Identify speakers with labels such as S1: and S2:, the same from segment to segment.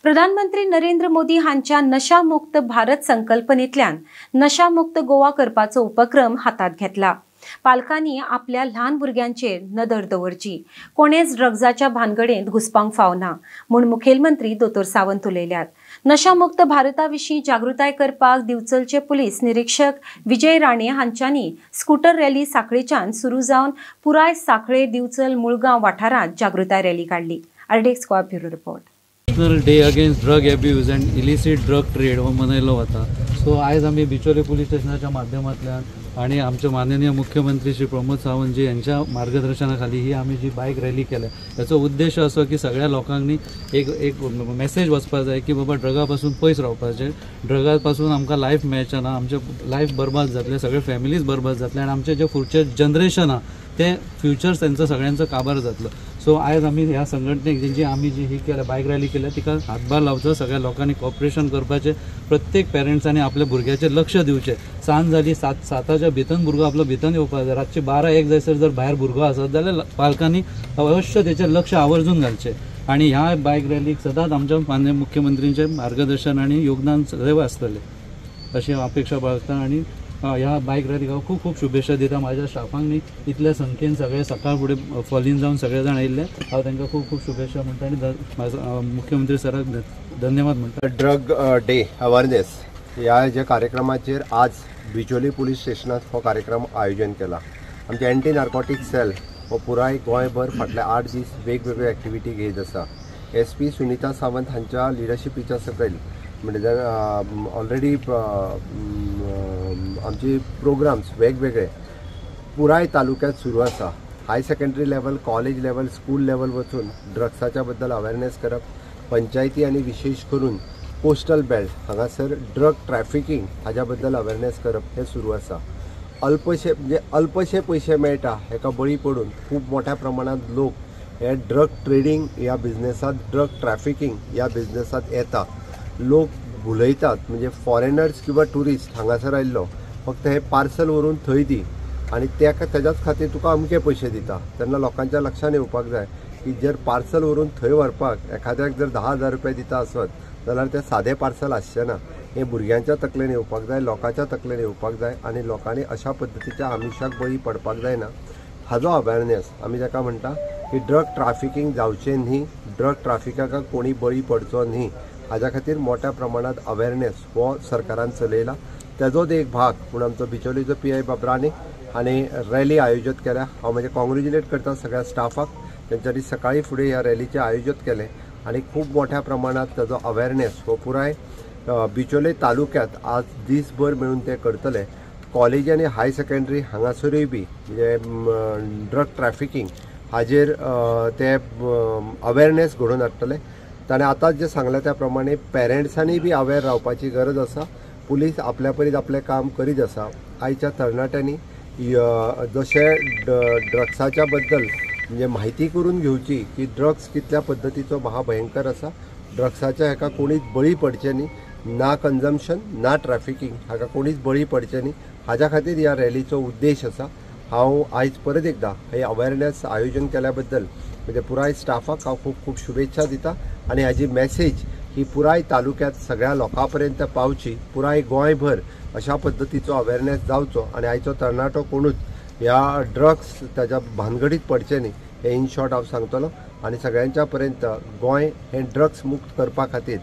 S1: प्रधानमंत्री नरेंद्र मोदी हांच्या नशामुक्त भारत संकल्पनेतल्यान नशामुक्त गोवा करपाचो उपक्रम हातात घेतला। पालकांनी आपल्या ल्हान भुरग्यांचेर नदर दवरची, कोणेच ड्रग्जाच्या भानगडेंत घुसपांक फावना म्हूण मुखेलमंत्री दोतोर सावंत उलयल्यात। नशामुक्त भारता विशीं जागृताय करपाक दिवचलचे पुलीस निरीक्षक विजय राणे हांच्यांनी स्कूटर रॅली सांखळेच्यान सुरू जावन पुराय सांखळे, दिवचल, मुळगांव वाठारांत जागृताय रॅली काडली। RDX Goa bureau report.
S2: National day against drug abuse and illicit drug trade हो मनयलो वता। सो आयज आमी बिचोले पुलीस स्टेशनाच्या माध्यमांतल्यान आनी आमचे माननीय मुख्यमंत्री श्री प्रमोद सावंतजी यांच्या मार्गदर्शनाखाली ही आमी जी बायक रॅली केल्या त्याचो उद्देश असो की सगळ्या लोकांनी एक एक मेसेज वचपाक जाय की बाबा ड्रगा पासून पयस रावपाचें, ड्रगा पासून आमकां लायफ मेळचें ना, आमचें लायफ बरबाद जातलें, सगळे फॅमिलीज बरबाद जातले आनी आमचें जें फुडचें जनरेशन आहा ते फ्युचर तेंचो सगळ्यांचो काबार जातलो। सो आयज आमी ह्या संघटनेक जी आमी जी ही केल्या बायक रॅली केल्या तिका हातभार लावचो, सगळ्या लोकांनी कॉपरेशन करपाचें, प्रत्येक पेरंट्सांनी आपल्या भुरग्याचेर लक्ष दिवचें। सांज जाली 7-7 भितर भुरगो आपलो भितर येवपाक जाय, रातचे 12-1 जायसर जर भायर भुरगो आसत जाल्यार पालकांनी अवश्य तेचेर लक्ष आवर्जून घालचें। आनी ह्या बायक रॅलीक सदांच आमच्या माननीय मुख्यमंत्रींचें मार्गदर्शन आनी योगदान सदैव आसतलें अशी हांव अपेक्षा बाळगता। आनी ह्या बायक रॅलीक हांव खूब खूब शुभेच्छा दिता। म्हाज्या स्टाफांक इतल्या संख्येन सगळे सकाळ फुडें फॉलीन जावन सगळे जाण आयिल्ले, हांव तांकां खूब खूब शुभेच्छा म्हणटा आनी मुख्यमंत्री सराक धन्यवाद म्हणटा।
S3: ड्रग डे अवेअरनेस ह्या ज्या कार्यक्रमाचेर आज बिचोली पुलीस स्टेशनात हो कार्यक्रम आयोजन केला। आमचे एंटी नार्कोटीक सेल हो पुराय गोंयभर फाटले 8 दीस वेगवेगळ्यो एक्टिविटी घेत आसा। SP Sunita Sawant हांच्या लिडरशिपीच्या सकयल म्हणजे ऑलरेडी आमचे प्रोग्राम्स वेगवेगळे पुराय तालुक्यात सुरू आसा। High secondary level, college level, school level वचून ड्रग्साच्या बद्दल अवेअरनेस करप, पंचायती आनी विशेष करून कोस्टल बेल्ट हांगासर ड्रग ट्रॅफिकींग हाज्या बद्दल अवेअरनेस करप हें सुरू आसा। अल्पशे म्हणजे अल्पशे पयशे मेळटा हेका बळी पडून खूब मोठ्या प्रमाणांत लोक हे ड्रग ट्रेडींग ह्या बिजनेसांत, ड्रग ट्रॅफिकींग ह्या बिजनेसांत येता। लोक भुलयतात म्हणजे फॉरेनर्स किंवा ट्युरिस्ट हांगासर आयिल्लो फक्त हे पार्सल व्हरून थंय दी आनी तेज्याच खातीर तुका अमके पयशे दिता। तेन्ना लोकांच्या लक्षान येवपाक जाय की जर पार्सल व्हरून थंय व्हरपाक एखाद्याक जर 10,000 रुपया दिता आसत जाल्यार तें सादें पार्सल आसचें ना। हें भुरग्यांच्या तकलेन येवपाक जाय, लोकांच्या तकलेन येवपाक जाय आनी लोकांनी अशा पद्दतीच्या आमिशाक बळी पडपाक जायना हाजो अवेअरनेस आमी ताका म्हणटा की ड्रग ट्राफिकींग जावचें न्ही, ड्रग ट्राफिकाक कोणी बळी पडचो न्ही हाज्या खातीर मोठ्या प्रमाणात अवेअरनेस हो सरकारान चलयला। तेजोच एक भाग म्हूण आमचो बिचोलीचो PI Rane हांणी रॅली आयोजीत केल्या। हांव म्हजें कॉंग्रेच्युलेट करता सगळ्या स्टाफाक, तेंच्यांनी सकाळी फुडें ह्या रॅलीचें आयोजीत केलें आनी खूब मोठ्या प्रमाणात ताजो अवेअरनेस हो पुराय बिचोले तालुक्यात आज दीसभर मेळून ते करतले। कॉलेज आनी हाय सेकंडरी हांगासरूय बी म्हणजे ड्रग ट्रॅफिकींग हाजेर ते अवेअरनेस घडोवन हाडटले। ताणें आतांच जें सांगलें त्या प्रमाणे पेरंट्सांनी बी अवेअर रावपाची गरज आसा। पुलीस आपल्या परीत आपलें काम करीत आसा। आयच्या तरणाट्यांनी जशें ड्रग्साच्या बद्दल म्हणजे म्हायती करून घेवची की ड्रग्स कितल्या पद्दतीचो महाभयंकर आसा, ड्रग्साच्या हेका कोणीच बळी पडचें न्ही, ना कन्जम्पशन ना ट्रॅफिकींग हाका कोणीच बळी पडचें न्ही हाज्या खातीर ह्या रॅलीचो उद्देश आसा। हांव आयज परत एकदां हे अवेअरनेस आयोजन केल्या बद्दल म्हणजे पुराय स्टाफाक हांव खूब खूब शुभेच्छा दिता आनी हाजी मॅसेज ही पुराय तालुक्यात सगळ्या लोकां पर्यंत पावची, पुराय गोंयभर अशा पद्दतीचो अवेअरनेस जावचो आनी आयचो तरणाटो कोणूच ह्या ड्रग्स ताज्या भानगडीत पडचें न्ही हें इन शॉर्ट हांव सांगतलो। आनी सगळ्यांच्या पर्यंत गोंय हें ड्रग्स मुक्त करपा खातीर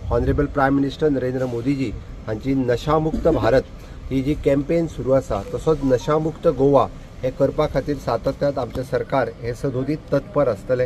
S3: honourable prime minister Narendra Modiji हांची नशामुक्त भारत ही जी कॅम्पेन सुरू आसा तसोच नशामुक्त गोवा हें करपा खातीर सातत्यान आमचें सरकार हें सदोदीत तत्पर आसतलें।